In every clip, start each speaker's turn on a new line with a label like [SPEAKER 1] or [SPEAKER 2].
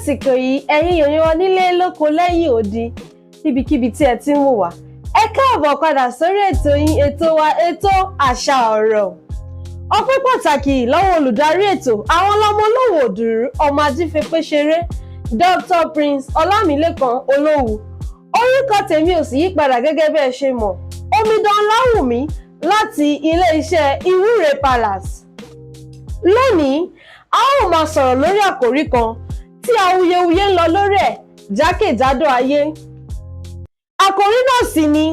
[SPEAKER 1] Àsìkò yìí, ẹ̀yin èèyàn wa nílé lóko, lẹ́yìn odi, níbikíbi tí ẹ ti ń wò wá, ẹ káàbọ̀ padà sórí ètò yín, ètò wa, ètò Àṣà Ọ̀rọ̀. Ọpẹ́ pàtàkì lọ́wọ́ olùdarí ètò, àwọn ọlọ́mọ olówó òdùrú, ọmọ ajífẹ́pẹ́ ṣeré, Dr. Prince Ọlámilẹ́kan Olówù. Orúkọ tèmi ò sì yí padà gẹ́gẹ́ bẹ́ẹ̀ ṣe mọ̀, Omidan Láwùmí láti ilé-iṣẹ́ Ìwúre Palace. Lónìí, a ó máa sọ̀rọ̀ lórí àkòrí kan tí awuyewuye ń lọ lórí ẹ̀ jákèjádò ayé. Àkòrí náà sì ni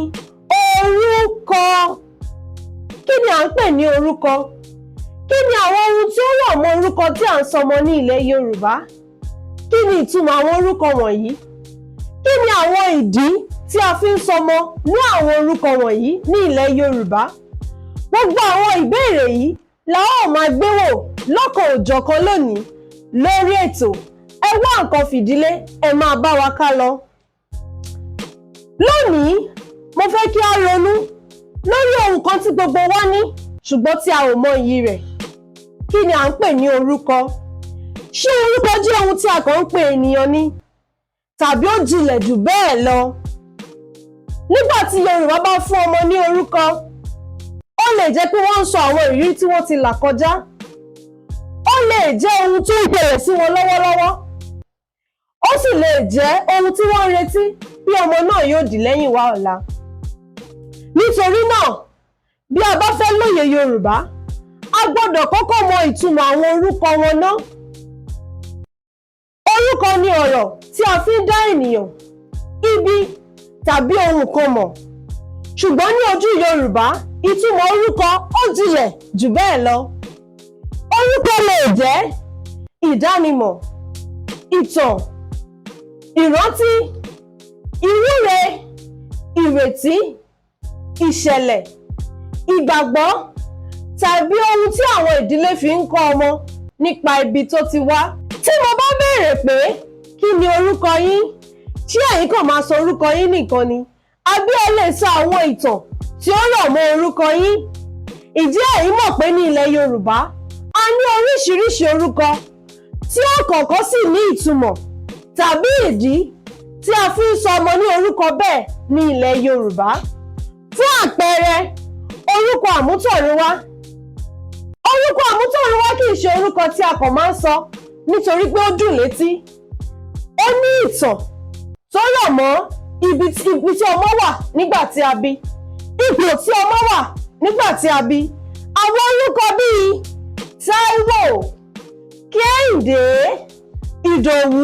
[SPEAKER 1] orúkọ. Kí ni à ń pè ní orúkọ? Kí ni àwọn ohun tí ó rọ̀ mọ́ orúkọ tí à ń sọmọ ní ilẹ̀ Yorùbá? Kí ni ìtumọ̀ àwọn orúkọ wọ̀nyí? Kí ni àwọn ìdí tí a fi ń sọmọ ní àwọn orúkọ wọ̀nyí ní ilẹ̀ Yorùbá? Gbogbo àwọn ìbéèrè yìí la ó máa gbé wò lọ́kan òjọ̀kan lónìí lórí ètò. Ẹ wá nǹkan fìdí lé, ẹ máa bá wa ká lọ. Lónìí, mo fẹ́ kí a ronú lórí ohun kan tí gbogbo wa ní ṣùgbọ́n tí a ò mọ iyì rẹ̀. Kí ni à ń pè ní orúkọ? Ṣé orúkọ jẹ́ ohun tí a kàn ń pè ènìyàn ni, tàbí ó jinlẹ̀ jù bẹ́ẹ̀ lọ? Nígbà tí Yorùbá bá fún ọmọ ní orúkọ, ó lè jẹ́ pé wọ́n ń sọ àwọn ìrírí tí wọ́n ti là kọjá, ó lè jẹ́ ohun tó ń ṣẹlẹ̀ sí wọn lọ́wọ́lọ́wọ́, ó sì lè jẹ́ ohun tí wọ́n ń retí bí ọmọ náà yóò dì lẹ́yìn wá ọ̀la. Nítorí náà, bí a bá fẹ́ lóye Yorùbá, a gbọ́dọ̀ kọ́kọ́ mọ ìtumọ̀ àwọn orúkọ wọn ná. Orúkọ ni ọ̀rọ̀ tí a fi ń dá ènìyàn, ibi tàbí ohun kan mọ̀. Ṣùgbọ́n ní ojú Yorùbá, ìtumọ̀ orúkọ ó jinlẹ̀ jù bẹ́ẹ̀ lọ. Orúkọ lè jẹ́ ìdánimọ̀, ìtàn, ìrántí, ìwúre, ìrètí, ìṣẹ̀lẹ̀, ìgbàgbọ́ tàbí ohun tí àwọn ìdílé fi ń kọ́ ọmọ nípa ibi tó ti wá. Tí mo bá béèrè pé, "Kí ni orúkọ yín?" ṣé ẹ̀yin kàn máa sọ orúkọ yín nìkan ni, àbí ẹ lè sọ àwọn ìtàn tí ó rọ̀ mọ́ orúkọ yín? Ǹjẹ́ ẹ̀yin mọ̀ pé ní ilẹ̀ Yorùbá, a ní oríṣiríṣi orúkọ tí ọ̀kọ̀ọ̀kan sì ní ìtumọ̀ tàbí ìdí tí a fi ń sọ ọmọ ní orúkọ bẹ́ẹ̀ ní ilẹ̀ Yorùbá? Fún àpẹẹrẹ, orúkọ àmútọ̀runwá. Orúkọ àmútọ̀runwá kì í ṣe orúkọ tí a kàn máa ń sọ nítorí pé ó dùn létí. Ó ní ìtàn tó rọ̀ mọ́ ibi tí ọmọ wà nígbà tí a bí, ipò tí ọmọ wà nígbà tí a bí. Àwọn orúkọ bíi Táíwò, Kẹ́hìndé, Ìdòwú,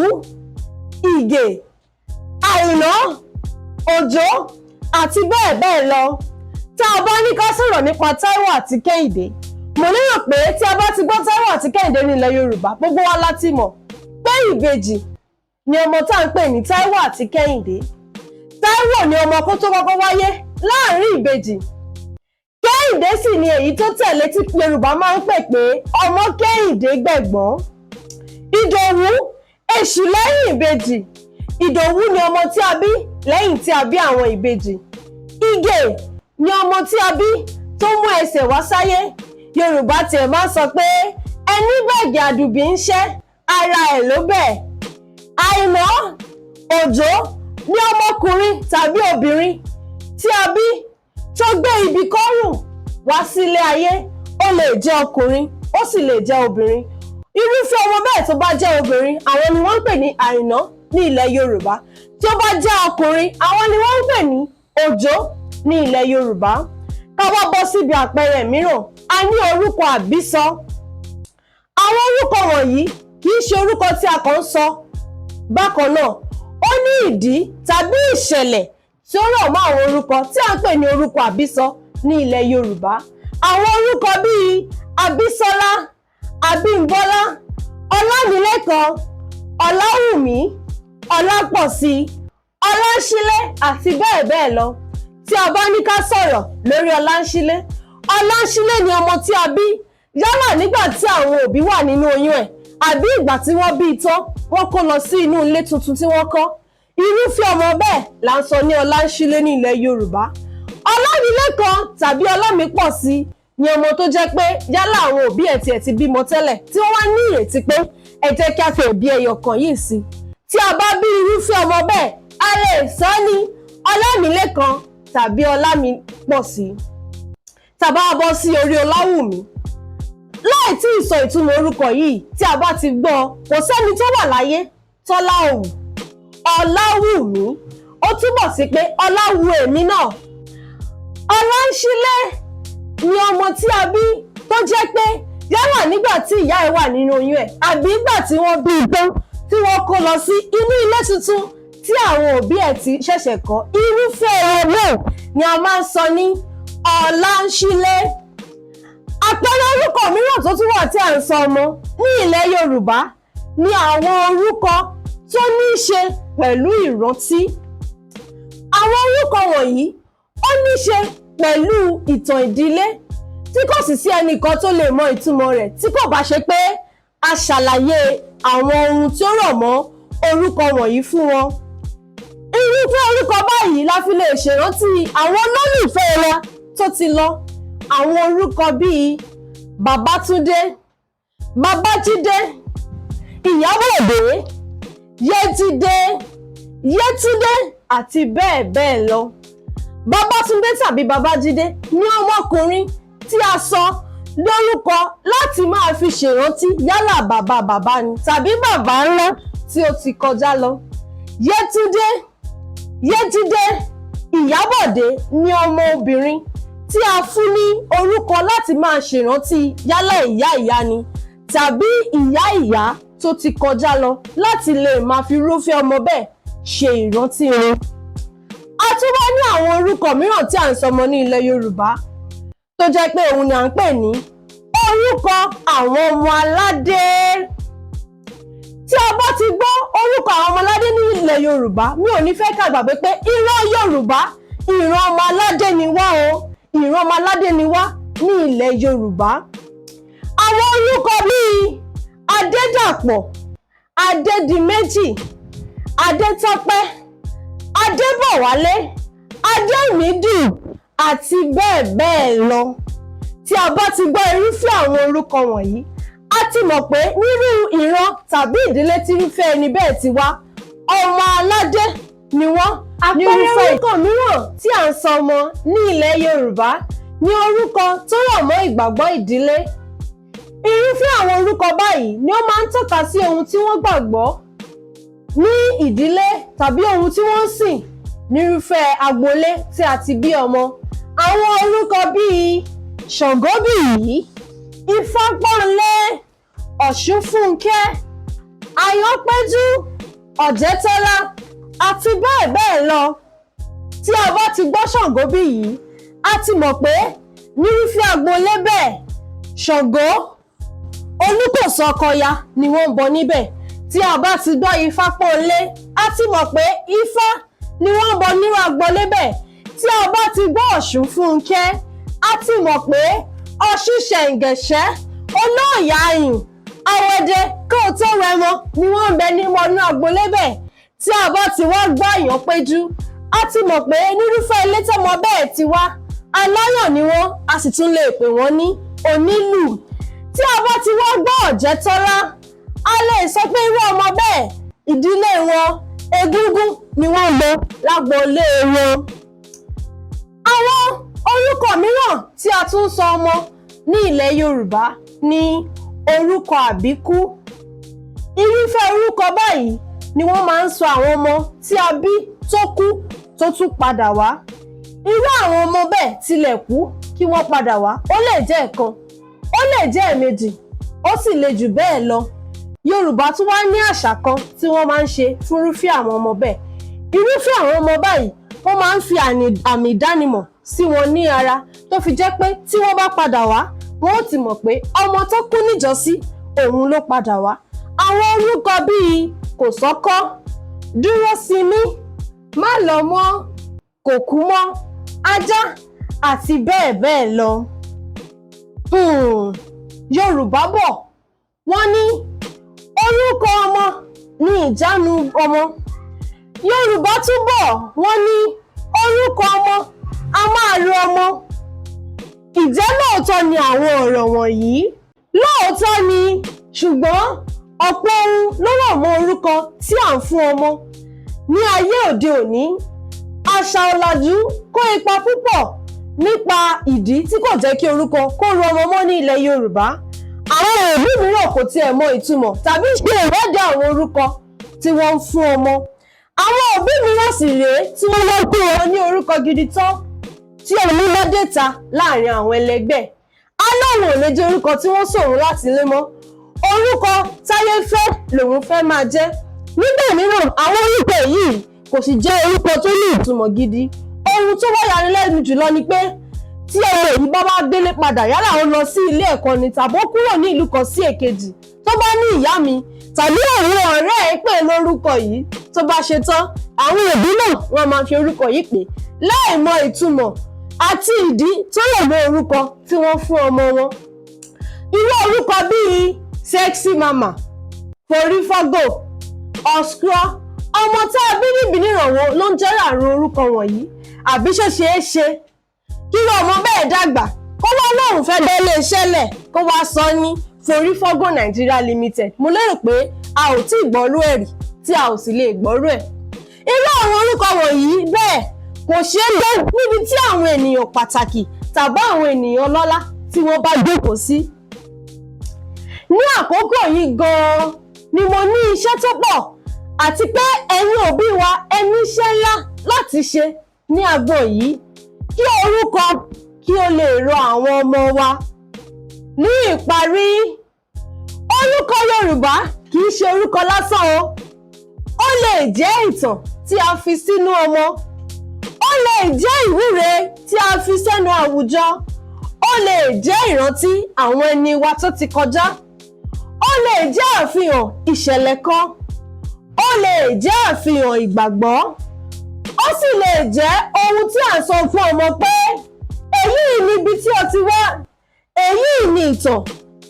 [SPEAKER 1] Ìgè, Àìná, Òjó àti bẹ́ẹ̀ bẹ́ẹ̀ lọ. Tá a bá ní ká sọ̀rọ̀ nípa Táíwò àti Kẹ́hìndé, mo lérò pé tí a bá ti gbọ́ Táíwò àti Kẹ́hìndé ní ilẹ̀ Yorùbá, gbogbo wa láti mọ̀ pé ìbejì ni ọmọ tá à ń pè ní Táíwò àti Kẹ́hìndé. Táíwò ni ọmọ kó tó kọ́kọ́ wáyé láàrin ìbejì. Kẹ́hìndé sì ni èyí tó tẹ̀lé tí Yorùbá máa ń pè pé ọmọ Kẹ́hìndé gbẹ̀gbọ́n. Ìdòwú, èṣù lẹ́yìn ìbejì. Ìdòwú ni ọmọ tí a bí lẹ́yìn tí a bí àwọn ìbejì. Ìgè ni ọmọ tí a bí tó mú ẹsẹ̀ wá sáyé. Yorùbá tiẹ̀ máa ń sọ pé ẹni bẹ̀gẹ̀ àdùbí ń ṣẹ́, ara ẹ̀ ló bẹ̀. Àìná, Òjó ní ọmọkùnrin tàbí obìnrin tí a bí tó gbé ibi kọ́rùn wá sílé ayé. Ó lè jẹ́ ọkùnrin, ó sì lè jẹ́ obìnrin. Irúfẹ́ ọmọ bẹ́ẹ̀ tó bá jẹ́ obìnrin, àwọn ni wọ́n ń pè ní Àìná ní ilẹ̀ Yorùbá. Tí ó bá jẹ́ ọkùnrin, àwọn ni wọ́n ń pè ní Òjó ní ilẹ̀ Yorùbá. Ká wá bọ́ síbi àpẹẹrẹ mìíràn, a ní orúkọ àbísọ. Àwọn orúkọ wọ̀nyí kì í ṣe orúkọ tí a kàn ń sọ bákan náà. Ó ní ìdí tàbí ìṣẹ̀lẹ̀ tí ó rọ̀ mọ́ àwọn orúkọ tí à ń pè ní orúkọ àbísọ ní ilẹ̀ Yorùbá. Àwọn orúkọ bíi Àbísọ́lá, Abímbọ́lá, Ọlámilékan, Ọláwùmí, Ọlápọ̀sí, Ọláńṣílé àti bẹ́ẹ̀ bẹ́ẹ̀ lọ. Tí a bá ní ká sọ̀rọ̀ lórí Ọláńṣílé, Ọláńṣílé ni ọmọ tí a bí yálà nígbà tí àwọn òbí wà nínú oyún ẹ̀, àbí ìgbà tí wọ́n bí i tán, wọ́n kó lọ sí inú ilé tuntun tí wọ́n kọ́. Irúfẹ́ ọmọ bẹ́ẹ̀ là ń sọ ní Ọláńṣílé ní ilẹ̀ Yorùbá. Ọlámilékan tàbí Ọlámípọ̀sí ni ọmọ tó jẹ́ pé yálà àwọn òbí ẹ̀ tiẹ̀ ti bímọ tẹ́lẹ̀, tí wọ́n wá ní ìrètí pé ẹ jẹ́ kí a fi òbí ẹyọ kan yìí sí. Tí a bá bí irúfẹ́ ọmọ bẹ́ẹ̀, a lè sọ ní Ọlámilékan tàbí Ọlámipọ̀sí. Tá a bá bọ́ sí orí Ọláwùmí, láì tí ì sọ ìtumọ̀ orúkọ yìí, tí a bá ti gbọ́, kò sẹ́ni tó wà láyé tọ́lá òwù. Ọláwùmí, ó túbọ̀ sí pé ọlá wu èmi náà. Ọláńṣílẹ̀ ni ọmọ tí a bí tó jẹ́ pé yálà nígbà tí ìyá ẹ̀ wà nínú oyún ẹ̀ àbí ìgbà tí wọ́n bí i tán, tí wọ́n kó lọ sí inú ilé tuntun tí àwọn òbí ẹ̀ ti ṣẹ̀ṣẹ̀ kọ́, irúfẹ́ ọmọ náà ni a máa ń sọ ní Ọláńṣílẹ̀. Àpẹẹrẹ orúkọ mìíràn tó tún wà tí à ń sọ ọmọ ní ilẹ̀ Yorùbá ni àwọn orúkọ tó ní í ṣe pẹ̀lú ìrántí. Àwọn orúkọ wọ̀nyí, ó ní í ṣe pẹ̀lú ìtàn ìdílé tí kò sì sí ẹnìkan tó lè mọ ìtumọ̀ rẹ̀ tí kò bá ṣe pé a ṣàlàyé àwọn ohun tí ó rọ̀ mọ́ orúkọ wọ̀nyí fún wọn. Irúfẹ́ orúkọ báyìí la fi lè ṣèrántí àwọn olólùfẹ́ wa tó ti lọ. Àwọn orúkọ bíi Babátúndé, Babájídé, Ìyábọ̀dé, Yéjídé, Yétúndé àti bẹ́ẹ̀ bẹ́ẹ̀ lọ. Babátúndé tàbí Babájídé ní ọmọkùnrin tí a sọ lórúkọ láti máa fi ṣèrántí yálà bàbá bàbá ni tàbí bàbá ńlá tí ó ti kọjá lọ. Yétúndé, Yéjídé, Ìyábọ̀dé ní ọmọ obìnrin tí a fún ní orúkọ láti máa ṣèrántí yálà ìyá ìyá ni tàbí ìyá ìyá tó ti kọjá lọ, láti lè máa fi irúfẹ́ ọmọ bẹ́ẹ̀ ṣe ìrántí wọn. A tún wá ní àwọn orúkọ mìíràn tí à ń sọmọ ní ilẹ̀ Yorùbá tó jẹ́ pé òun ni à ń pè ní orúkọ àwọn ọmọ aládé. Tí a bá ti gbọ́ orúkọ àwọn ọmọ aládé ní ilẹ̀ Yorùbá, mi ò ní fẹ́ ká gbàgbé pé ìran Yorùbá, ìran ọmọ aládé ni wá o. Ìran ọmọ aládé ni wá ní ilẹ̀ Yorùbá. Àwọn orúkọ bíi Adédàpọ̀, Adédìméjì, Adétọ́pẹ́, Adébọ̀wálé, Adémídù àti bẹ́ẹ̀ bẹ́ẹ̀ lọ. Tí a bá ti gbọ́ irúfẹ́ àwọn orúkọ wọ̀nyí, a ti mọ̀ pé nírú ìran tàbí ìdílé tí irúfẹ́ ẹni bẹ́ẹ̀ ti wá, ọmọ aládé ni wọ́n. Àpẹẹrẹ orúkọ mìíràn tí à ń sọ ọmọ ní ilẹ̀ Yorùbá ní orúkọ tó rọ̀ mọ́ ìgbàgbọ́ ìdílé. Irúfẹ́ àwọn orúkọ báyìí ni ó máa ń tọ́ka sí ohun tí wọ́n gbàgbọ́ ní ìdílé tàbí ohun tí wọ́n ń sìn nírúfẹ́ agboolé tí a ti bí ọmọ. Àwọn orúkọ bíi Ṣàngóbìyí, Ifápọ́nlé, Ọ̀ṣúnfúnkẹ́, Àyànpéjú, Ọ̀jẹ́tọ́lá àti bẹ́ẹ̀ bẹ́ẹ̀ lọ. Tí a bá ti gbọ́ Ṣàngóbìyí, a ti mọ̀ pé nírúfẹ́ agboolé bẹ́ẹ̀, Ṣàngó Olúkòso Ọkọya ni wọ́n ń bọ níbẹ̀. Tí a bá ti gbọ́ Ifápọ́nlé, a ti mọ̀ pé Ifá ni wọ́n ń bọ nírú agboolé bẹ́ẹ̀. Tí a bá ti gbọ́ Ọ̀ṣúnfúnkẹ́, a ti mọ̀ pé Ọ̀ṣun Ṣẹ̀ǹgẹ̀ṣẹ́ Olóòyà Ayùn Awẹ́dẹ kó tó rẹmọ ni wọ́n ń bẹ nínú agboolé bẹ́ẹ̀. Tí a bá ti wá gbọ́ Àyànpéjú, a ti mọ̀ pé nírúfẹ́ ilé tọ́mọ bẹ́ẹ̀ ti wá, aláyọ̀ ni wọ́n, a sì tún lè pè wọ́n ní onílù. Tí a bá ti wá gbọ́ Ọ̀jẹ́tọ́lá, a lè sọ pé irú ọmọ bẹ́ẹ̀, ìdílé wọn, egúngún ni wọ́n ń bọ lágboolé wọn. Àwọn orúkọ mìíràn tí a tún ń sọ ọmọ ní ilẹ̀ Yorùbá ní orúkọ àbíkú. Irúfẹ́ orúkọ báyìí ni wọ́n máa ń sọ àwọn ọmọ tí a bí tó kú tó tún padà wá. Irú àwọn ọmọ bẹ́ẹ̀ tilẹ̀ kú kí wọ́n padà wá, ó lè jẹ́ ẹ̀kan, ó lè jẹ́ ẹ̀ẹ̀mejì, ó sì lè jù bẹ́ẹ̀ lọ. Yorùbá tún wá ní àṣà kan tí wọ́n máa ń ṣe fúnrúfẹ́ àwọn ọmọ bẹ́ẹ̀. Irúfẹ́ àwọn ọmọ báyìí, wọ́n máa ń fi àmì ìdánimọ̀ sí wọn ní ara, tó fi jẹ́ pé tí wọ́n bá padà wá, wọ́n ó ti mọ̀ pé ọmọ tó kú níjọ́sí, òun ló padà wá. Àwọn orúkọ bíi Kòsọ́kọ́, Dúrósinmi, Málọmọ́, Kòkúmọ́, Ajá àti bẹ́ẹ̀ bẹ́ẹ̀ lọ. Yorùbá bọ̀, wọ́n ní orúkọ ọmọ ní ìjánu ọmọ. Yorùbá tún bọ̀, wọ́n ní orúkọ ọmọ a máa ro ọmọ. Ìjẹ́ lóòótọ́ ni àwọn ọ̀rọ̀ wọ̀nyí? Lóòótọ́ ni, ṣùgbọ́n Ọ̀pọ̀ ohun ló rọ̀ mọ́ orúkọ tí à ń fún ọmọ ní ayé òde òní. Àṣà ọ̀làjú kó ipa púpọ̀ nípa ìdí tí kò jẹ́ kí orúkọ kó ro ọmọ mọ́ ní ilẹ̀ Yorùbá. Àwọn òbí mìíràn kò tiẹ̀ mọ ìtumọ̀ tàbí ṣe ìwádìí àwọn orúkọ tí wọ́n ń fún ọmọ. Àwọn òbí mìíràn sì rèé, tí wọ́n bá pè wọ́n ní orúkọ gidi tán, tí ọmọ bá dé ta láàrin àwọn ẹlẹgbẹ́, á lóun ò lè jẹ́ orúkọ tí wọ́n sòun láti lé mọ́, orúkọ táyé fẹ́ lòun fẹ́ máa jẹ́. Nígbà mìíràn, àwọn orúkọ yìí kò sì jẹ́ orúkọ tó ní ìtumọ̀ gidi. Ohun tó wá yanilẹ́nu jùlọ ni pé tí ọmọ èyí bá wá délé padà, yálà ó lọ sí ilé ẹ̀kọ́ ni tàbí ó kúrò ní ìlú kan sí èkejì, tó bá ní ìyá mi tàbí àwọn ọ̀rẹ́ ẹ̀ pè lórúkọ yìí, tó bá ṣe tán, àwọn òbí náà wọ́n máa fi orúkọ yìí pè láì mọ ìtumọ̀ àti ìdí tó lè mọ orúkọ tí wọ́n fún ọmọ wọn. Irú orúkọ bíi Sexy Mama, Forífọ́gò, Oscuro, ọmọ tá a bí níbi nírànwọ́ ló ń jẹ́ àrùn orúkọ wọ̀nyí. Àbí ṣó ṣeé ṣe kí irú ọmọ bẹ́ẹ̀ dàgbà, kó wá lóun fẹ́ dá iléeṣẹ́ lẹ̀, kó wá sọ ní Forífọ́gò Nigeria Limited? Mo lérò pé a ò tí ì gbọ́rú ẹ̀ rí, tí a ò sì lè gbọ́rú ẹ̀. Irú àwọn orúkọ wọ̀nyí bẹ́ẹ̀ kò ṣeé gbọ́ níbi tí àwọn ènìyàn pàtàkì tàbí àwọn ènìyàn ọlọ́lá tí wọ́n bá jókòó sí. Ní àkókò yìí gan-an ni mo ní iṣẹ́ tó pọ̀, àti pé ẹ̀yin òbí wa, ẹ ní iṣẹ́ ńlá láti ṣe ní agbo yìí, kí orúkọ kí ó lè rọ àwọn ọmọ wa. Ní ìparí, orúkọ Yorùbá kì í ṣe orúkọ lásán o. Ó lè jẹ́ ìtàn tí a fi sínú ọmọ, ó lè jẹ́ ìwúre tí a fi sẹ́nu àwùjọ, ó lè jẹ́ ìrántí àwọn ẹni wa tó ti kọjá, ó lè jẹ́ àfihàn ìṣẹ̀lẹ̀ kan, ó lè jẹ́ àfihàn ìgbàgbọ́, ó sì lè jẹ́ ohun tí à ń sọ fún ọmọ pé èyí ni ibi tí o ti wá, èyí ni ìtàn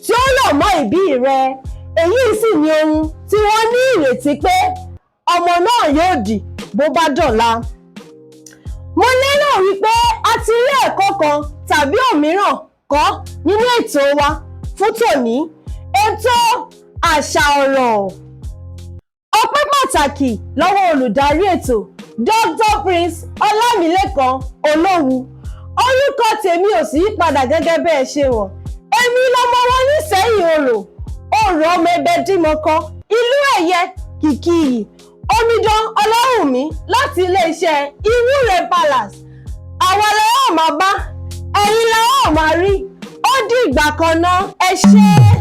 [SPEAKER 1] tí ó rọ̀ mọ́ ìbí rẹ, èyí sì ni ohun tí wọ́n ní ìrètí pé ọmọ náà yóò dì bó bá dọ̀la. Mo lérò wípé a ti rí ẹ̀kọ́ kan tàbí òmíràn kọ́ nínú ètò wa fún tòní, ètò Àṣà Ọ̀rọ̀. Ọpẹ́ pàtàkì lọ́wọ́ olùdarí ètò, Dr. Prince Ọlámilẹ́kan Olówù. Orúkọ tèmi ò sì yípadà gẹ́gẹ́ bẹ́ẹ̀ ṣe wọ̀n. Èmi lọmọ wọn nísẹ̀yìn orò, orò ọmọ ẹbẹ dímọ̀kọ, ìlú ẹ̀yẹ kìkì iyì, omidan Ọlọ́runmi láti iléeṣẹ́ Ìwúre Palace. Àwa la ó máa bá, ẹ̀yin la ó máa rí. Ó dìgbà kan náà, ẹ ṣé.